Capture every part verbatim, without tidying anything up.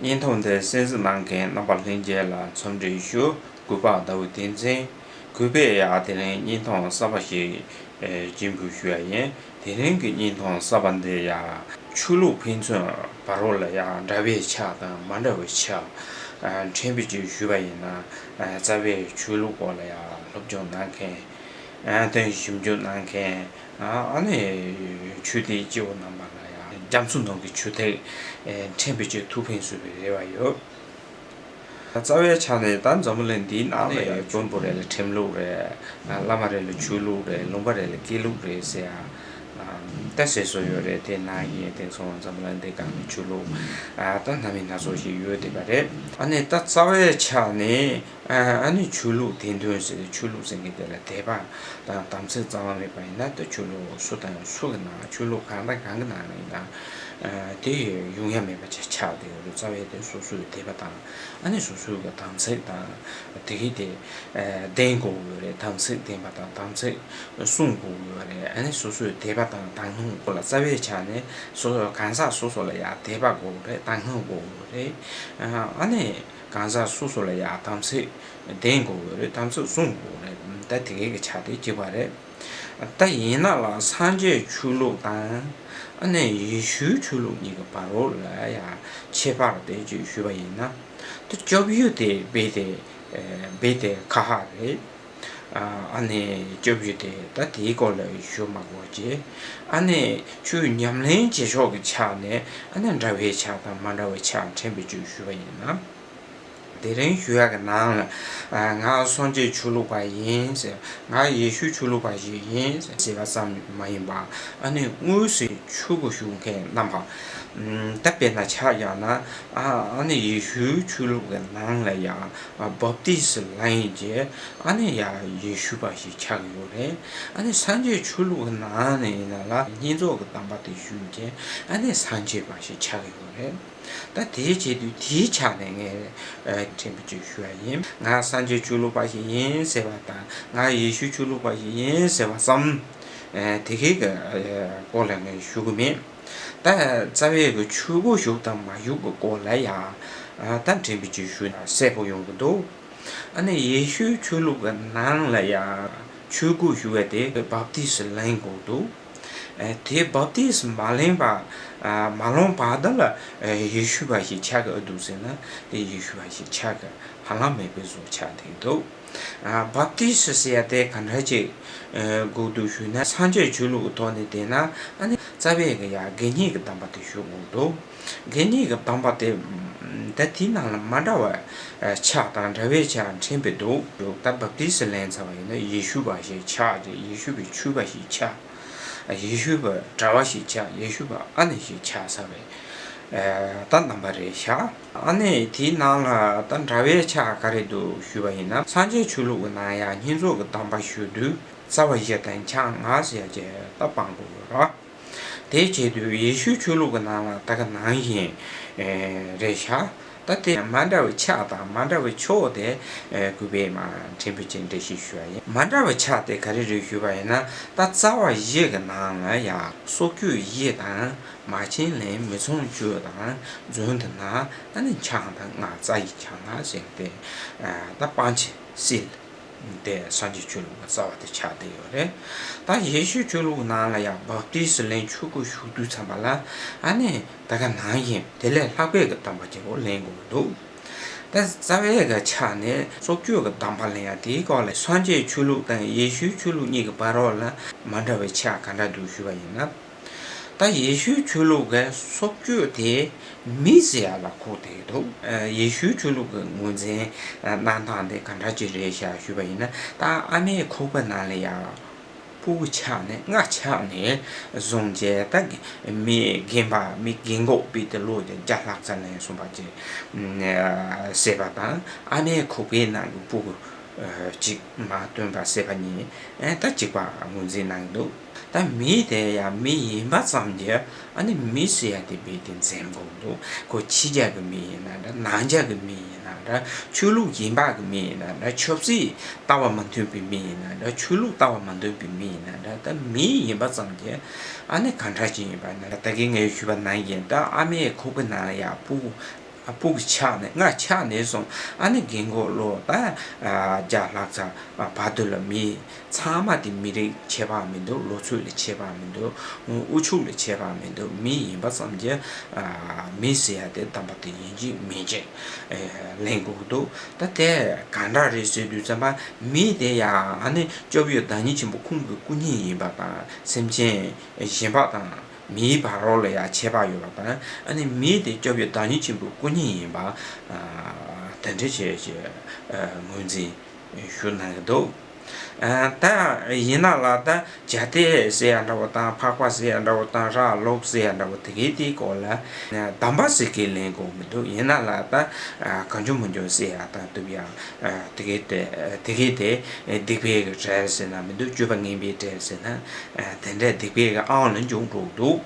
བརྙན་ཐུང་འདི་གསན་གཟིགས་གནང་མཁན་རྣམ་པ་ལྷན་རྒྱས་ལ་འཚམས་འདྲི་ཞུ། གུས་པ་ཟླ་འོད་བསྟན་འཛིན། གུས་པས་ཡང་དེ་རིང་བརྙན་ཐུང་གསར་པ་ཞིག་ཨེ་སྤྱན་འབུལ་ཞུ་ཡ་ཡིན། དེ་རིང་གི་བརྙན་ཐུང་གསར་པ་འདི་ཡང་ཆོས་ལུགས་ཕན་ཚུན་བར་རོ་ལ་ཡང་འདྲ་བའི་ཆ་དང་མ་འདྲ་བའི་ཆ་ཨ་ཕྲན་བུ་ཅིག་ཞུས་པ་ཡིན་ན། ཨ་རྩ་བའི་ཆོས་ལུགས་སྐོར་ལ་ཡང་སློབ་སྦྱོང་གནང་མཁན། ཨ་དེ་ཞིབ་འཇུག་གནང་མཁན། ཨ་ཨ་ནི་ཆོས་དད་སྐྱེ་བོ་རྣམ་པ་ལ་ཡང་རྒྱ་མཚོ་ནང་གི་ཆུ་ཐིགས་ཨེ་ཕྲན་བུ་ཅིག་ཐུགས་ཕན་གསོས་པའི་རེ་བ་ཡོད། རྩ་བའི་ཆ་ནས་ད་འཛམ་བུ་གླིང་འདིའི་ནང་ལ་ཡང་དཔོན་པོ་རེ་ལ་ཁྲིམས་ལུགས་རེད། བླ་མ་རེ་ལ་ཆོས་ལུགས་རེད། ལུང་པ་རེ་ལ་སྐད་ལུགས་རེད་ཟེར་ཡ། ད་ཟེར་སྲོལ་ཡོད་རེད། དེ་ནང་བཞིན་དེང་སང་འཛམ་བུ་གླིང་འདི་སྒང་ལ་ཆོས་ལུགས་ཨ་ད་སྣ་མིན་སྣ་ཚོགས་ཤིག་ཡོད་བསྡད་པ་རེད། ཨ་ནི་ད་རྩ་བའི་ཆ་ནས་ཨ་ནི་ཆོས་ལུགས་དད་འདུན་ཟེར་ཏེ་ཆོས་ལུགས་ཟེར་མཁན་དེ་ལ་དད་པ་དང་དམ་ཚིག་རྩ་བ་མེད་པ་ཡིན་ན། ད་ཆོས་ལུགས་སུ་དང་སུ་གི་ནང་ཆོས་ལུགས་གང་དང་གང་གི་ནང་ལ་ཡིན་ན་དེ་ཡོང་ཡ་མེད་པ་ཆགས་བསྡད་ཡོད་རེད། རྩ་བའི་དེ་སོ་སོའི་དད་པ་དང་ཨ་ནི་སོ་སོའི་གི་དམ་ཚིག་དང་དེ་གི་དེ་ལྡན་དགོས་ཀྱི་ཡོད་རེད། དམ་ཚིག་ལྡན་པ་དང་དམ་ཚིག་སྲུང་དགོས་ཀྱི་ཡོད་རེད། ཨ་ནི་སོ་སོའི་དད་པ་དང་དག་སྣང་སྐོར་ལ་རྩ་བའི་ཆ་ནས་སོ་སོ་གང་ཟག་སོ་སོ་ལ་ཡང་དད་པ་དགོས་ཀྱི་རེད། དག་སྣང་དགོས་ཀྱི་ཡོད་རེད། ཨ་ནི་གང་ཟག་སོ་སོ་ལ་ཡང་དམ་ཚིག་ལྡན་དགོས་ཀྱི་ཡོད་རེད། དམ་ཚིག་སྲུང་དགོས་ཀྱི་རེད། ད་དེ་གའི་གི་ཆ་དེ་གཅིག་པ་རེད། ད་ཡིན་ན་ལ་སངས་རྒྱས་ཆོས་ལུགས་དང་ཨ་ནི་ཡེ་ཤུའི་ཆོས་ལུགས་གཉིས་ཀྱི་བར་རོ་ལ་ཡང་ཁྱད་པར་དེ་ཅིག་ཞུས་པ་ཡིན་ན། ད་སྐྱོབ་ཡུལ་དེ་རྦད་དེ་རྦད་དེ་ཁ་ཧ་རེད། ཨ་ནི་སྐྱོབ་ཡུལ་དེ་ད་དེའི་སྐོར་ལ་ཞུ་མ་དགོས་ཀྱི། ཨ་ནི་ཆོས་ཉམས་ལེན་བྱེད་ཕྱོགས་ཀྱི་ཆ་ནས་ཨ་ནི་འདྲ་བའི་ཆ་དང་མ་འདྲ་བའི་ཆ་ཕྲན་བུ་ཅིག་ཞུས་པ་ཡིན་ན། དེ་རིང་ཞུ་ཡག་གི་ནང་ལ་ང་སངས་རྒྱས་ཆོས་ལུགས་པ་ཡིན་ཟེར། ང་ཡེ་ཤུའི་ཆོས་ལུགས་པ་ཞིག་ཡིན་ཟེར་བ་ཙམ་མ་ཡིན་པ། ཨ་ནི་དངོས་སུ་ཆོས་སྒོ་ཞུགས་མཁན་རྣམ་པ། ད་དཔེར་ན་ཆ་བཞག་ན། ཨ་ནི་ཡེ་ཤུའི་ཆོས་ལུགས་ཀྱི་ནང་ལ་ཡང་བབ་ཏི་སི་ལེན་གྱི་ཨ་ནི་ཡང་ཡེ་ཤུ་པ་ཞིག་ཆགས་ཀྱི་ཡོད་རེད། ཨ་ནི་སངས་རྒྱས་ཆོས་ལུགས་ཀྱི་ནང་ནས་ཡིན་ན་ལ་བསྙེན་རྫོགས་ཀྱི་གདམས་པ་དེ་ཞུས་ཀྱི་ཨ་ནི་སངས་རྒྱས་པ་ཞིག་ཆགས་ཀྱི་ཡོད་རེད། ད་དེའི་ཆེད་དུ་དེའི་ཆ་ནས་ངས་ཕྲན་བུ་ཅིག་ཞུ་ཡ་ཡིན། ང་སངས་རྒྱས་ཆོས་ལུགས་པ་ཞིག་ཡིན་ཟེར་བ་དང་ང་ཡེ་ཤུ་ཆོས་ལུགས་པ་ཞིག་ཡིན་ཟེར་བ་ཙམ་དེ་གའི་གི་སྐོར་ལ་ངས་ཞུ་གི་མེད། ད་རྩ་བའི་གི་ཆོས་སྒོ་ཞུགས་དང་མ་ཞུགས་ཀྱི་སྐོར་ལ་ཡང་ད་ཕྲན་བུ་ཅིག་ཞུས་ན་གསལ་པོ་ཡོང་གི་འདུག་ཨ་ནི་ཡེ་ཤུའི་ཆོས་ལུགས་ཀྱི་ནང་ལ་ཡང་ཆོས་སྒོ་ཞུགས་པ་དེ་བབ་ཏི་སི་ལེན་དགོས་འདུག་དེ་བབ་ཏི་སི་མ་ལེན་པ་མ་ལོན་བར་དུ་ལ་ཡེ་ཤུ་པ་ཞིག་ཆགས་ཀྱི་འདུག་ཟེར་ན་དེ་ཡེ་ཤུ་པ་ཞིག་ཆགས་ཀྱི་ཧ་ལམ་མེད་པའི་བཟོ་ཆགས་བསྡད་འདུག་བབ་ཏི་སི་ཟེར་ཡ་དེ་ག་འདྲ་ཅིག་དགོས་འདུག་ཞུས་ན། སངས་རྒྱས་ཆོས་ལུགས་ཀྱི་ཐོག་ནས་བལྟས་ན་ཨ་ནི་རྩ་བའི་གི་ཡ་དགེ་བསྙེན་གྱི་གདམས་པ་དེ་ཞུ་དགོས་འདུག་དགེ་བསྙེན་གྱི་གདམས་པ་དེ་ད་དེའི་ནང་ལ་མ་འདྲ་བ་ཆ་དང་འདྲ་བའི་ཆ་ཕྲན་བུ་འདུག་ད་བབ་ཏི་སི་ལེན་ཚར་བ་ཡིན་ན་ཡེ་ཤུ་པ་ཞིག་ཆགས་རེད། ཡེ་ཤུ་པའི་ཆོས་པ་ཞིག་ཆགས། ཡེ་ཤུ་པ་གྲྭ་པ་ཞིག་ཆགས། ཡེ་ཤུ་པ་ཨ་ནེ་ཞིག་ཆགས་ཚར་བས། ད་རྣམ་པ་རེད་ཤག་ཨ་ནེ་དེའི་ནང་ལ་ད་འདྲ་བའི་ཆ་ག་རེ་འདུག་ཞུས་པ་ཡིན་ན། སངས་རྒྱས་ཆོས་ལུགས་ཀྱི་ནང་ཡང་བསྙེན་རྫོགས་ཀྱི་གདམས་པ་ཞུ་དུས་རྩ་བ་བཞི་དང་ཆ་ལྔ་ཟེར་ཡ་ཅིག་ད་སྤང་དགོས་ཡོད་རེད། དེའི་ཆེད་དུ་ཡེ་ཤུའི་ཆོས་ལུགས་ཀྱི་ནང་ལ་ད་ག་ནང་བཞིན་རེད་ཤག་ད་དེ་མ་འདྲ་བའི་ཆ་དང་མ་འདྲ་བའི་ཕྱོགས་དེ་གུས་པས་མ་ཕྲན་བུ་ཅིག་འགྲེལ་བཤད་ཞུ་བ་ཡིན། མ་འདྲ་བའི་ཆ་དེ་ག་རེ་རེད་ཞུས་པ་ཡིན་ན། ད་རྩ་བ་བཞི་གི་ནང་ལ་ཡང་སྲོག་གཅོད་བཞི་དང་། མ་བྱིན་ལེན། མི་ཚངས་སྤྱོད་དང་། རྫུན་སྡུད་ན། ཨ་ནི་ཆ་ལྔ་དང་། རྩ་བཞི་ཆ་ལྔ་ཟེར་ཏེ་ད་སྤང་བྱ་སྲིད། དེ་སངས་རྒྱས་ཆོས་ལུགས་ཀྱི་རྩ་བ་དེ་ཆགས་བསྡད་ཡོད་རེད། ད་ཡེ་ཤུའི་ཆོས་ལུགས་ནང་ལ་ཡང་བབ་ཏི་སི་ལེན་ཆོས་སྒོ་ཞུགས་དུས་ཙམ་པ་ལ་ཨ་ནི་ད་ག་ནང་བཞིན་དེ་ལས་ལྷག་པའི་གི་གདམས་པ་ཅིག་པོ་ལེན་དགོས་ཀྱི་འདུག་ད་རྩ་བའི་གི་ཆ་ནས་སྲོག་གཅོད་ཀྱི་གདམས་པ་ལེན་ཡ་དེའི་སྐོར་ལ་སངས་རྒྱས་ཆོས་ལུགས་དང་ཡེ་ཤུའི་ཆོས་ལུགས་གཉིས་ཀྱི་བར་རོ་ལ་མ་འདྲ་བའི་ཆ་ག་འདྲ་འདུག་ཞུས་པ་ཡིན་ན། ད་ཡེ་ཤུའི་ཆོས་ལུགས་ཀྱི་སྲོག་གཅོད་དེ་མི་ཟེར་ཡ་ལ་གོ་བསྡད་ཀྱི་འདུག་ཡེ་ཤུའི་ཆོས་ལུགས་ཀྱི་ངོས་འཛིན་གནང་སྟངས་དེ་ག་འདྲ་ཅིག་རེད་ཤག་ཞུས་པ་ཡིན་ན། ད་ཨ་མའི་ཁོག་པའི་ནང་ལ་ཡ་སྤུ་གུ་ཆགས་ནས་མངལ་ཆགས་ནས་བཟུང་བྱས། ད་མི་རྒན་པ་མི་རྒན་གོག་དཔེ་དེ་ལོ་བརྒྱ་ལྷག་ཙམ་ལ་སོང་བ་ཅིག་བསད་པ་དང་། ཨ་མའི་ཁོག་པའི་ནང་གི་སྤུ་གུ་གཅིག་མར་བཏོན་པ་བསད་པ་གཉིས་ད་གཅིག་པ་ངོས་འཛིན་གནང་གི་འདུག་ད་མི་དེ་ཡང་མི་ཡིན་པ་ཙམ་གྱིས་ཨ་ནི་མི་ཟེར་ཡ་དེ་རྦད་དེ་འཛེམ་དགོས་འདུག་ཁོ་ཕྱི་རྒྱལ་གྱི་མི་ཡིན་ན་འདྲ། ནང་རྒྱལ་གྱི་མི་ཡིན་ན་འདྲ། ཆོས་ལུགས་གཞན་པ་གི་མི་ཡིན་ན་འདྲ། ཆབ་སྲིད་ལྟ་བ་མ་མཐུན་པའི་མི་ཡིན་ན་འདྲ། ཆོས་ལུགས་ལྟ་བ་མ་མཐུན་པའི་མི་ཡིན་ན་འདྲ། ད་མི་ཡིན་པ་ཙམ་གྱིས་ཨ་ནི་ག་འདྲ་ཅིག་ཡིན་པ་ན། ད་གིན་ངས་ཞུས་པ་ནང་བཞིན་ད་ཨ་མའི་ཁོག་པའི་ནང་ལ་ཡ་སྤུ་གུ་ སྤུ་གུ་ཆགས་ནས་སྔ་ཆགས་ནས་བཟུང་ཨ་ནི་རྒན་གོག་ལོ་ད་བརྒྱ་ལྷག་ཙམ་བར་དུ་ལ་མི་ཚང་མ་དེ་མི་རིགས་ཁྱད་པར་མི་འདུག་ལོ་ཚོད་ལ་ཁྱད་པར་མི་འདུག་དབུལ་ཕྱུག་ལ་ཁྱད་པར་མི་འདུག་མི་ཡིན་པ་ཙམ་གྱིས་མི་ཟེར་ཡ་དེ་དམ་པ་དེ་ཡིན་གཅིག་མིན་གཅིག་ལེན་དགོས་ཀྱི་འདུག་ད་དེ་ག་འདྲ་རེད་ཟེར་དུས་ཙམ་པ་མི་དེ་ཡང་ཨ་ནི་སྐྱབས་ཡུལ་བདག་ཉིད་ཆེན་པོ་ཁོང་གི་སྐུ་བརྙན་ཡིན་པ་དང་སེམས་ཅན་གཞན་པ་དང་། མིའི་བར་རོ་ལ་ཡང་ཁྱད་པར་ཡོད་པ་དང་ཨ་ནི་མིའི་དེ་སྐྱབས་ཡུལ་བདག་ཉིད་ཆེན་པོའི་སྐུ་བརྙན་ཡིན་པ་དེ་འདྲ་བྱས་ཀྱི་ངོས་འཛིན་ཞུ་གནང་གི་འདུག་ད་ཡིན་ན་ལ་ད་ཇ་ཏེ་ཟེར་ཡ་འདྲ་བོ་དང་འཕགས་པ་ཟེར་ཡ་འདྲ་བོ་དང་ར་ལོག་ཟེར་ཡ་འདྲ་བོ་དེ་གའི་དེའི་སྐོར་ལ་གདམས་པ་ཟེར་གི་ལེན་དགོས་མི་འདུག་ཡིན་ན་ལ་ད་གང་བྱུང་མང་བྱུང་ཟེར་ཡ་དང་བཏུབ་ཡ་དེ་གའི་དེ་དེ་གའི་དེ་སྡིག་པའི་གྲལ་ཟེར་ན་མི་འདུག་སྤྱོད་པ་ངན་པའི་གྲལ་ཟེར་ན་དེ་འདྲ་སྡིག་པའི་ཨང་ལ་འཇུག་འགྲོ་གི་འདུག་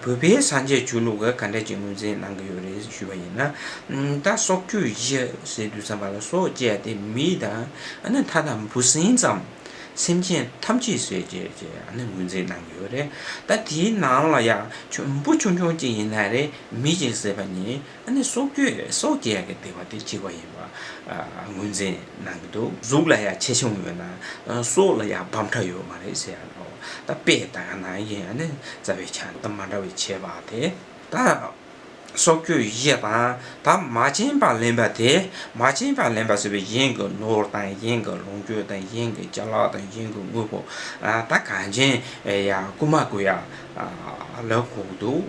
བོད་པའི་སངས་རྒྱས་ཆོས་ལུགས་ཀྱིས་ག་འདྲ་ཅིག་ངོས་འཛིན་གནང་གི་ཡོད་རེད་ཞུས་པ་ཡིན་ན། ད་སྲོག་གཅོད་བཞི་ཟེར་དུས་ཙམ་པ་ལ་སྲོག་བཅད་དེ་མི་དང་ཨ་ནི་ཐ་དང་འབུ་སྲིན་ཙམ་སེམས་ཅན་ཐམས་ཅད་ཟེར་བྱས་བྱས་ཨ་ནི་ངོས་འཛིན་གནང་གི་ཡོད་རེད། ད་དེའི་ནང་ལ་ཡང་འབུ་ཆུང་ཆུང་ཅིག་ཡིན་ན་རེད་མི་ཅིག་ཟེར་བ་ཡིན། ཨ་ནི་སྲོག་གཅོད་སྲོག་བཅད་ཀྱི་སྡིག་པ་དེ་གཅིག་པ་ཡིན་པ་ངོས་འཛིན་གནང་གི་འདུག་གཟུགས་ལ་ཡང་ཆེ་ཆུང་ཡོད་ན་སྲོག་ལ་ཡང་བམ་ཕྲ་ཡོད་མ་རེད་ཟེར་ཡ་ལོ། ད་དཔེ་ད་ག་ནང་བཞིན་ཨ་ནི་རྩ་བའི་ཆ་ནས་མ་འདྲ་བའི་ཁྱད་པར་དེ་ད་སྲོག་གཅོད་བཞི་དང་ད་མ་བྱིན་པ་ལེན་པ་དེ་མ་བྱིན་པ་ལེན་པ་ཟེར་བའི་གཞན་གྱི་ནོར་དང་གཞན་གྱི་ལོངས་སྤྱོད་དང་གཞན་གྱི་ཅ་ལག་དང་གཞན་གྱི་དངོས་པོ་ད་གང་ཅན་ཡང་རྐུ་མ་རྐུ་ཡ་ལ་གོ་གི་འདུག་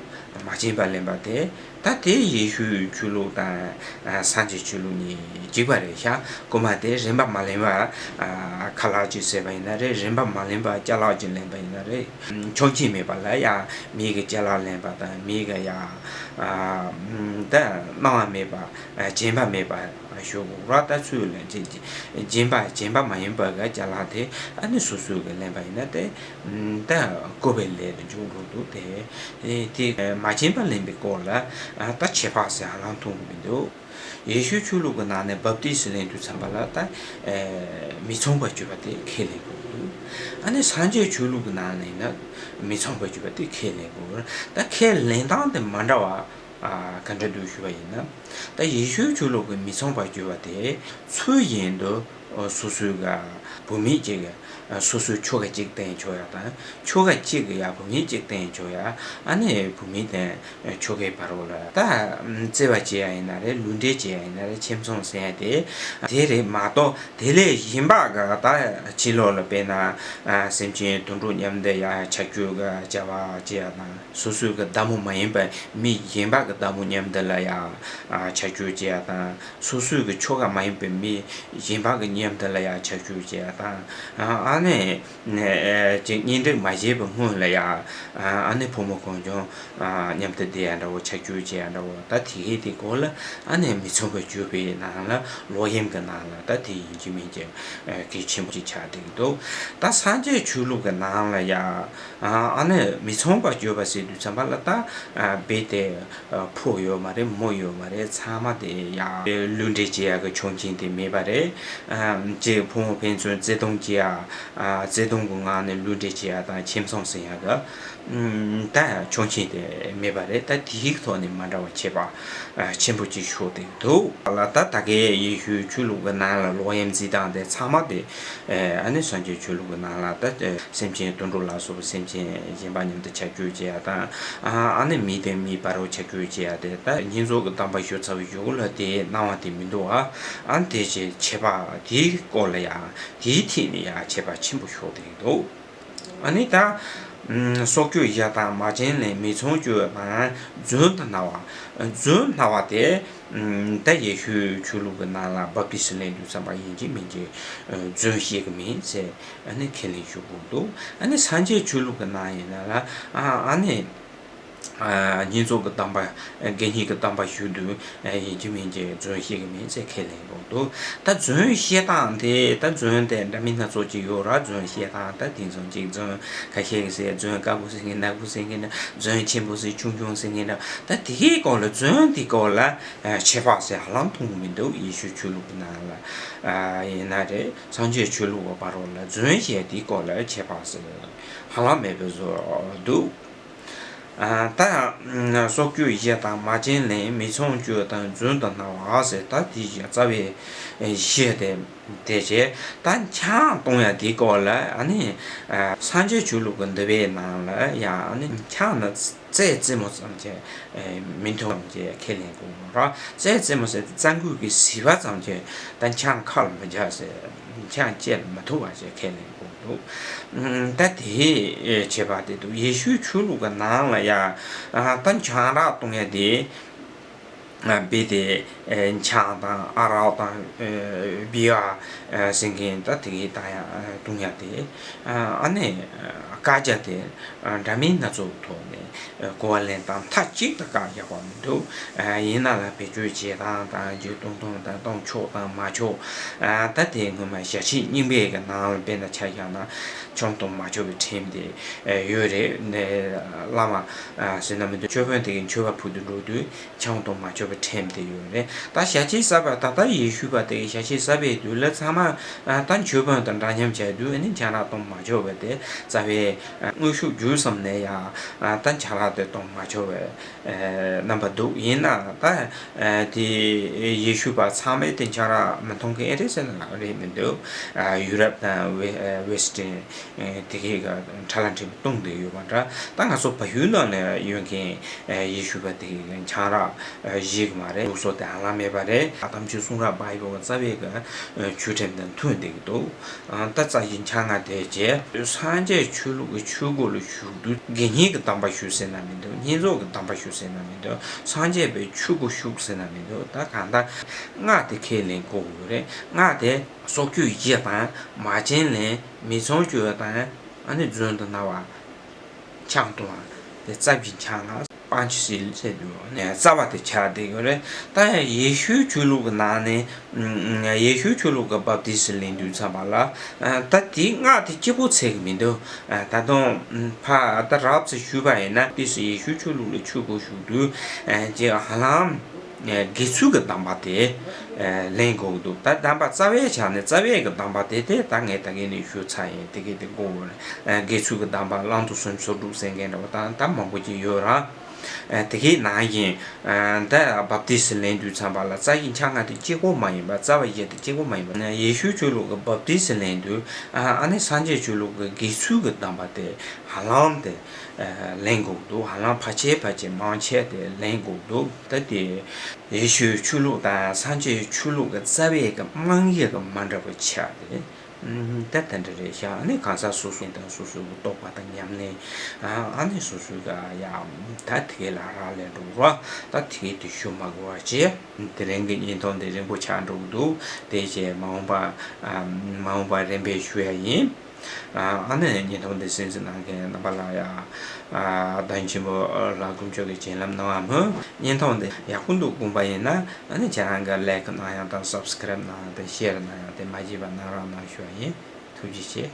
མ་བྱིན་པ་ལེན་པ་དེ། ད་དེ་ཡེ་ཤུའི་ཆོས་ལུགས་དང་ཨ་སངས་རྒྱས་ཆོས་ལུགས་གཉིས་གཅིག་པ་རེད་ཤག་རྐུན་མ་དེ་རིན་པ་མ་ལེན་པར་ཨ་ཁ་ལག་ཅིག་ཟས་པ་ཡིན་ན་རེད། རིན་པ་མ་ལེན་པར་ཅ་ལག་ཅིག་ལེན་པ་ཡིན་ན་རེད། ཆོག་མཆན་མེད་པ་ལ་ཡང་མི་གི་ཅ་ལག་ལེན་པ་དང་མི་གི་ཡང་ཨ་ད་གནང་བ་མེད་པ་ཨ་སྦྱིན་པ་མེད་པ་ཞུ་དགོས་ར། ད་ཚུལ་ལ་སྦྱིན་པ་སྦྱིན་པ་མ་ཡིན་པ་གི་ཅ་ལག་དེ་ཨ་ནི་སོ་སོ་གི་ལེན་པ་ཡིན་ན་དེ་ད་རྐུ་བའི་ལས་ལ་འཇུག་འགྲོ་འདུག་དེ། ཨེ་དེ་མ་བྱིན་པ་ལེན་པའི་སྐོར་ལ་ཨ་ད་ཁྱད་པར་ཟེར་ཧ་ལམ་མཐོང་གི་མི་འདུག་ཡེ་ཤུའི་ཆོས་ལུགས་ཀྱི་ནང་ནས་བབ་ཏི་སི་ལེན་དུས་ཙམ་པ་ལ་ད་ཨེ་མི་ཚངས་པར་སྤྱོད་པ་དེ་ཁས་ལེན་དགོས་ཀྱི་འདུག་ཨ་ནི་སངས་རྒྱས་ཆོས་ལུགས་ཀྱི་ནང་ནས་ཡིན་ན་མི་ཚངས་པར་སྤྱོད་པ་དེ་ཁས་ལེན་དགོས། ད་ཁས་ལེན་སྟངས་དེ་མ་འདྲ་བ་ཨ་ག་འདྲ་འདུག་ཞུ་བ་ཡིན་ན། ད་ཡེ་ཤུའི་ཆོས་ལུགས་ཀྱི་མི་ཚངས་པར་སྤྱོད་པ་དེ་ཚུལ་བཞིན་དུ་སོ་སོའི་ག་བུད་མེད་ཅིག་གི་སོ་སོའི་ཁྱོ་ག་གཅིག་བསྟེན་ཆོག་ཡ་དང་ཁྱོ་ག་གཅིག་གི་ཡ་བུད་མེད་གཅིག་བསྟེན་ཆོག་ཡ། ཨ་ནི་བུད་མེད་དང་ཁྱོ་གའི་བར་ལ་ད་བརྩེ་བ་བྱེད་ཡ་ཡིན་ན་རེད། ལུས་འབྲེལ་བྱེད་ཡ་ཡིན་ན་རེད། ཁྱིམ་ཚང་ཟེར་ཡ་དེ་དེ་རེད་མ་གཏོགས་དེ་ལས་གཞན་པ་ག་ད་ཕྱི་ལོགས་ལ་དཔེར་ན་སེམས་ཅན་དུད་འགྲོ་མཉམ་དུ་ཡ་ཆ་རྒྱུས་ག་བྱ་བ་བྱེད་ཡ་དང་སོ་སོའི་ག་བདག་མོ་མ་ཡིན་པའི་མི་གཞན་པ་ག་བདག་མོ་མཉམ་དུ་ལ་ཡ་ཆ་རྒྱུས་བྱེད་ཡ་དང་། སོ་སོའི་གི་ཁྱོ་ག་མ་ཡིན་པའི་མི་གཞན་པ་གི་མཉམ་དུ་ལ་ཡ་ཆ་རྒྱུས་བྱེད་ཡ་དང་། ཨ་ནི་ཅིག་གཉེན་སྒྲིག་མ་བྱས་པའི་སྔོན་ལ་ཡ་ཨ་ནི་ཕོ་མོ་གང་བྱུང་མཉམ་དུ་བསྡད་ཡ་འདྲ་བོ་ཆ་རྒྱུས་བྱེད་ཡ་འདྲ་བོ་ད་དེ་གའི་དེ་སྐོར་ལ་ཨ་ནི་མི་ཚངས་པར་སྤྱོད་པའི་ནང་ལ་ལོག་གཡེམ་གི་ནང་ལ་ད་དེ་ཡིན་གཅིག་མིན་གཅིག་གལ་ཆེན་པོ་ཅིག་ཆགས་བསྡད་ཀྱི་འདུག་ད་སངས་རྒྱས་ཆོས་ལུགས་ཀྱི་ནང་ལ་ཡ་ཨ་ནི་མི་ཚངས་པར་སྤྱོད་པ་ཟེར་དུས་ཙམ་པ་ལ་ད་རྦད་དེ། ཕོ་ཡོད་མ་རེད། མོ་ཡོད་མ་རེད། ཚང་མ་དེ་ཡང་ལུས་འབྲེལ་བྱེད་ཡག་གི་ཆོག་མཆན་དེ་མེད་པ་རེད། ཅེས་ཕོ་མོ་ཕན་ཚུན་བརྩེ་དུང་བྱེད་ཡག་བརྩེ་དུང་གི་ངང་ནས་ལུས་འབྲེལ་བྱེད་ཡག་དང་ཁྱིམ་ཚང་ཟིན་ཡག་གི་ད་ཆོག་མཆན་དེ་མེད་པ་རེད། ད་དེའི་ཐོག་ནས་མ་འདྲ་བ་ཁྱད་པར་ཆེན་པོ་ཅིག་ཤོར་བསྡད་འདུག་ལ། ད་ད་གའི་ཡེ་ཤུའི་ཆོས་ལུགས་ཀྱི་ནང་ལ་ལོག་གཡེམ་བྱེད་སྟངས་དེ་ཚང་མ་དེ། ཨ་ནི་སངས་རྒྱས་ཆོས་ལུགས་ཀྱི་ནང་ལ་ད་སེམས་ཅན་དུད་འགྲོ་ལ་སོགས་པ་སེམས་ཅན་གཞན་པ་མཉམ་དུ་ཆ་རྒྱུས་བྱེད་ཡ་དང་། ཨ་ནི་མི་དང་མིའི་བར་རུ་ཆ་རྒྱུས་བྱེད་ཡ་དེ་ད་བསྙེན་རྫོགས་ཀྱི་གདམས་པ་ཞུ་ཚར་བའི་གཞུག་ལ་དེ་གནང་བ་དེ་མི་འདུག་ཨ། ཨ་ནི་དེ་བཞིན་ཁྱད་པར་དེའི་སྐོར་ལ་ཡང་དེའི་ཐད་ནས་ཡང་ཁྱད་པར་ཆེན་པོ་ཤོར་བསྡད་འདུག་ཨ་ནི་ད་སྲོག་གཅོད་བཞི་དང་མ་བྱིན་ལེན་མི་ཚངས་སྤྱོད་དང་རྫུན་དང་སྨྲ་བ། རྫུན་སྨྲ་བ་དེ། ད་ཡེ་ཤུའི་ཆོས་ལུགས་ཀྱི་ནང་ལ་བབ་ཏི་སི་ལེན་དུས་ཙམ་པ་ཡིན་གཅིག་མིན་གཅིག་རྫུན་བཤད་གི་མིན་ཟེར་ཨ་ནི་ཁས་ལེན་ཞུ་དགོས་འདུག་ཨ་ནི་སངས་རྒྱས་ཆོས་ལུགས་ཀྱི་ནང་ཡིན་ན་ལ་ཨ་ནི་བསྙེན་རྫོགས་ཀྱི་གདམས་པ་དགེ་བསྙེན་གྱི་གདམས་པ་ཞུ་དུས་ཡིན་གཅིག་མིན་གཅིག་རྫུན་བཤད་གི་མིན་ཟེར་ཁས་ལེན་དགོས་འདུག་ད་རྫུན་བཤད་སྟངས་དེ་ད་རྫུན་དེ་འདྲ་མིན་སྣ་ཚོགས་ཅིག་ཡོད་ར། རྫུན་བཤད་སྟངས་ད་དེང་སང་ཅིག་རྫུན་ཁ་ཤས་ཀྱིས་ཟེར་རྫུན་དཀར་པོ་ཟེར་མཁན་ནག་པོ་ཟེར་མཁན་འདྲ། རྫུན་ཆེན་པོ་ཟེར་ཆུང་ཆུང་ཟེར་མཁན་འདྲ། ད་དེ་གའི་སྐོར་ལ་རྫུན་དེ་སྐོར་ལ། ཨ་ཁྱད་པར་ཟེར་ཧ་ལམ་མཐོང་གི་མི་འདུག་ཡེ་ཤུ་ཆོས་ལུགས་ཀྱི་ནང་ལ་ཨ་ཡིན་ན་རེད། སངས་རྒྱས་ཆོས་ལུགས་ཀྱི་བར་རོ་ལ་རྫུན་བཤད་དེའི་སྐོར་ལ་ཁྱད་པར་ཟེར་ཧ་ལམ་མེད་པའི་བཟོ་འདུག་ད་སྲོག་གཅོད་བཞི་དང་མ་བྱིན་ལེན་མི་ཚངས་སྤྱོད་དང་རྫུན་དུ་སྨྲ་བ་ཟེར། ད་དེ་བཞི་རྩ་བའི་བཞི་དེ་དེ་བྱས། ད་ཆང་འཐུང་ཡ་དེའི་སྐོར་ལ་ཨ་ནི་སངས་རྒྱས་ཆོས་ལུགས་ཀྱི་འདུལ་བའི་ནང་ལ་ཡང་ཨ་ནི་ཆང་ནི་རྩེ་རྩེ་མོ་ཙམ་གྱིས་མི་འཐུང་ཅེས་ཁས་ལེན་དགོས་ར། རྩེ་རྩེ་མོ་ཟེར་ཏེ་གཙང་ཁུལ་གྱི་ཟིལ་པ་ཙམ་གྱིས་ད་ཆང་ཁ་ལ་མི་འཇགས་ཟེར། ཆང་བཅད་ལ་མི་ཐུབ་པ་ཅེས་ཁས་ལེན་དགོས་འདུག་ད་དེ་བྱས་པ་དེ་འདུག་ཡེ་ཤུའི་ཆོས་ལུགས་ཀྱི་ནང་ལ་ཡང་ད་ཆང་རག་འཐུང་ཡ་དེ། རྦད་དེ་ཆང་དང་ཨ་རག་དང་། བི་ཡ། ཟེར་མཁན་ད་དེ་གའི་ད་ཡང་འཐུང་ཡ་དེ་ཨ་ནི་བཀག་རྒྱ་དེ་འདྲ་མིན་སྣ་ཚོགས་ཐོག་ནས་གོ་བ་ལེན་སྟངས་མཐའ་གཅིག་ཏུ་བཀག་ཡག་པ་མི་འདུག་ཡིན་ན་ལ་བེད་སྤྱོད་བྱེད་སྟངས་དང་རྒྱུ་གཏོང་སྟངས་དང་གཏོང་ཆོག་དང་མ་ཆོག་ད་དེ་སྔོན་མ་ཞལ་ཆད་རྙིང་པའི་གི་ནང་ལ་དཔེར་ན་ཆ་བཞག་ན་ཆང་འཐུང་མ་ཆོག་པའི་ཁྲིམས་དེ་ཡོད་རེད། བླ་མ་ཟེར་ན་མི་འདུག་ཆོས་དཔོན་དེ་གི་མཆོད་པ་ཕུལ་དུ་འགྲོ་དུས། ཆང་འཐུང་མ་ཆོག་པའི་ཁྲིམས་དེ་ཡོད་རེད། ད་ཞལ་ཆད་བསགས་པ་ད་ལྟ་ཡེ་ཤུ་པ་དེ་གི་ཞལ་ཆད་བསགས་པའི་དུས་ལ་ཚང་མ་ད་མཆོད་དཔོན་དང་འདྲ་མཉམ་བྱས་དུས་ཨ་ནི་ཆང་རག་འཐུང་མ་ཆོག་པའི་དེ་རྩ་བའི་དངོས་ཤུགས་བརྒྱུད་གསུམ་ནས་ཡང་ད་ཆང་རག་དེ་འཐུང་མ་ཆོག་པའི་རྣམ་པ་འདུག་ཡིན་ན་ད་དེ་ཡེ་ཤུ་པ་ཚང་མས་དེ་ཆང་རག་མི་འཐུང་མཁན་རེད་ཟེར་ན་རེད་མི་འདུག་ཡུ་རོབ་དང་ཝེ་ཝེ་སི་ཊན། དེ་གའི་ཁྲ་ལམ་ཁྲིམས་གཏོང་བསྡད་ཡོད་པ་འདྲ། ད་ང་ཚོ་བལ་ཡུལ་ནང་ནས་ཡོད་མཁན་ཡེ་ཤུ་པ་དེ་གའི་ཆང་རག་བཞེས་ཀྱི་མ་རེད། ལུགས་སྲོལ་དེ་ཧ་ལམ་མེད་པ་རེད། ད་དམ་ཆོས་གསུང་རབ་བྷའི་བྷལ་གྱི་རྩ་བའི་གི་ཆོས་ཁྲིམས་དང་མཐུན་བསྡད་ཀྱི་འདུག་ད་རྩ་བཞིན་ཆང་ང་དེ་བྱས། སངས་རྒྱས་ཆོས་ལུགས་ཀྱི་ཆོས་སྒོ་ལ་ཞུགས་དུས་དགེ་བསྙེན་གྱི་སྡོམ་པ་ཞུ་ཟེར་ན་མི་འདུག་བསྙེན་རྫོགས་ཀྱི་སྡོམ་པ་ཞུ་ཟེར་ན་མི་འདུག་སངས་རྒྱས་པའི་ཆོས་སྒོ་ཞུགས་ཟེར་ན་མི་འདུག་ད་གང་ལྟར་སྔགས་དེ་ཁས་ལེན་དགོས་ཀྱི་རེད། སྔགས་དེ། སྲོག་གཅོད་བཞི་དང་མ་བྱིན་ལེན་མི་ཚངས་སྤྱོད་དང་ཨ་ནི་རྫུན་དུ་སྨྲ་བ། ཆང་འཐུང་བ་དེ་རྩ་བཞིན་ཆང་ང་སྤང་ཅི་སྲིད་ཟེར་དུས་ནས་རྩ་བ་དེ་ཆགས་བསྡད་ཡོད་རེད། ད་ཡེ་ཤུའི་ཆོས་ལུགས་ཀྱི་ནང་ནས་ཡེ་ཤུའི་ཆོས་ལུགས་ཀྱི་བབ་ཏི་སི་ལེན་དུས་ཙམ་པ་ལ་ད་དེའི་སྔགས་དེ་གཅིག་པོ་ཚད་ཀྱི་མི་འདུག་ད་དུང་ཕ་ད་རབ་ཙམ་ཞུས་པ་ཡིན་ན་ཏི་སི་ཡེ་ཤུའི་ཆོས་ལུགས་ལ་ཆོས་སྒོ་ཞུགས་དུས་ཅེས་ཧ་ལམ། དགེ་ཚུལ་གྱི་སྡོམ་པ་དེ་ལེན་དགོས་ཀྱི་འདུག་ད་སྡོམ་པ་རྩ་བའི་ཆ་ནས་རྩ་བའི་གི་སྡོམ་པ་དེ་དེ་ད་ངས་ད་གིན་ནས་ཞུས་ཚར་ཡིན། དེ་གི་དེ་དགོས་དགེ་ཚུལ་གྱི་སྡོམ་པ་བླང་དོར་སུམ་ཅུ་སོ་དྲུག་ཟེར་མཁན་འདྲ་བོ་ད་ད་མང་པོ་ཅིག་ཡོད་ར། དེ་གི་ནང་བཞིན་ད་བབ་ཏི་སི་ལེན་དུས་ཙམ་པ་ལ་རྩ་བཞིན་ཆང་ང་དེ་གཅིག་པོ་མ་ཡིན་པ་རྩ་བ་བཞི་དེ་གཅིག་པོ་མ་ཡིན་པ་ཡེ་ཤུའི་ཆོས་ལུགས་ཀྱི་བབ་ཏི་སི་ལེན་དུས་ཨ་ནི་སངས་རྒྱས་ཆོས་ལུགས་ཀྱི་དགེ་ཚུལ་གྱི་སྡོམ་པ་དེ་ཧ་ལམ་དེ། ལེན་དགོས་འདུག་ཧ་ལམ་ཕལ་ཆེར་ཕལ་ཆེར་མང་ཆེ་དེ་ལེན་དགོས་འདུག་ད་དེ་ཡེ་ཤུའི་ཆོས་ལུགས་དང་སངས་རྒྱས་ཆོས་ལུགས་ཀྱི་རྩ་བའི་གི་རྨང་གཞི་གི་མ་འདྲ་བ་ཆགས་ཏེ། ད་དེ་འདྲ་རེད་ཤག་ཨ་ནི་གང་ཟག་སོ་སོ་དང་སོ་སོའི་རྟོགས་པ་དང་ཉམས་ལེན། ཨ་ནི་སོ་སོའི་གི་ཡ་ད་དེ་ལ་རག་ལས་འགྲོ་ར། ད་དེ་དེ་ཞུ་མ་དགོས་པ་བྱས། དེ་རིང་གི་བརྙན་ཐུང་འདི་རིང་པོ་ཆགས་འགྲོ་གི་འདུག་དེ་བྱས་མ་འོངས་པ་མ་འོངས་པ་རིམ་པས་ཞུ་ཡ་ཡིན། ཨ་ནི་བརྙན་ཐུང་འདི་གསན་གཟིགས་གནང་མཁན་རྣམ་པ་ལ་ཡང་། ཨ་བདག་ཆེན་པོ་ལགས་དཀོན་མཆོག་གིས་བྱིན་རླབས་གནང་བ་སྨོན། བརྙན་ཐུང་འདི་ཡག་པོ་འདུག་དགོངས་པ་ཡིན་ན་ཨ་ནི་ཁྱེད་རང་གིས་ལའེ་ཀི་གནང་ཡག་དང་སབ་སི་ཀི་རེབ་གནང་ཡག་དང་ཤེར་གནང་ཡག་དེ་མ་བརྗེད་པ་གནང་རོགས་གནང་ཞུ་བ་ཡིན། ཐུགས་རྗེ་ཆེ།